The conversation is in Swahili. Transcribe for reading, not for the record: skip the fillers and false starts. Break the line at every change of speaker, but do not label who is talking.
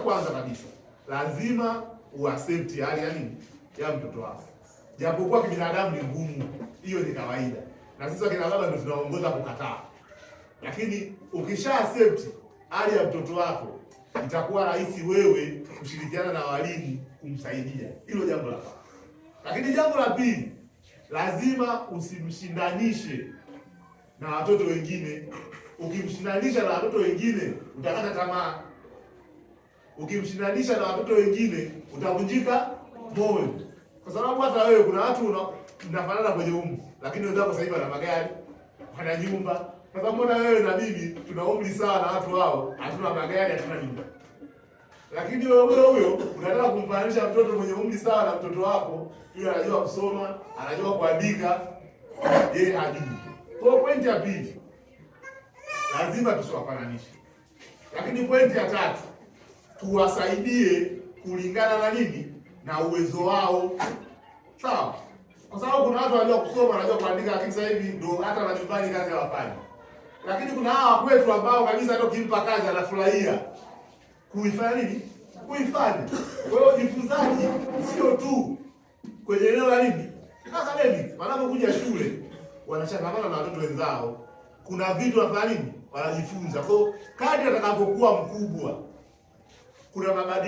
kwanza kabisa, lazima uaccept hali ya nini ya mtoto wako, japokuwa kibinadamu ni ngumu, hiyo ni kawaida, na sisi wakina baba ndio tunaongoza kukataa, lakini ukisha accept hali ya mtoto wako itakuwa rahisi wewe kushirikiana na walimu kumsaidia. Hilo jambo la kwanza. Lakini jambo la pili, lazima usimshindanishe na watoto wengine. Ukimshindanisha na watoto wengine utakata tamaa. Ukimshindanisha na watoto wengine utavunjika moyo, kwa sababu hata wewe kuna watu mnafanana kwenye umri, lakini wenzako sasa hivi wana magari, wana nyumba. Sasa mbona wewe na mimi tuna umri sawa na watu hao, hatuna magari, hatuna nyumba? Lakini wewe huyo huyo unataka kumfananisha mtoto mwenye umri sawa na mtoto wako, yule anajua kusoma, anajua kuandika, yeye hajui. Kwa hiyo pointi ya pili, lazima tusiwafananishe. Lakini pointi ya tatu, tuwasaidie kulingana na nini, na uwezo wao, sawa? Kwa sababu kuna watu wanajua kusoma, wanajua kuandika, lakini sasa hivi ndio hata na nyumbani kazi hawafanyi. Lakini kuna hawa kwetu ambao kabisa hata ukimpa kazi anafurahia kuifanya nini, kuifanya. Kwa hiyo ujifunzaji sio tu kwenye eneo la nini academics, wanapokuja shule wanachangamana na watoto wenzao, kuna vitu wanafanya nini, wanajifunza. Kwa hiyo kadri atakapokuwa mkubwa, kuna mabadiliko.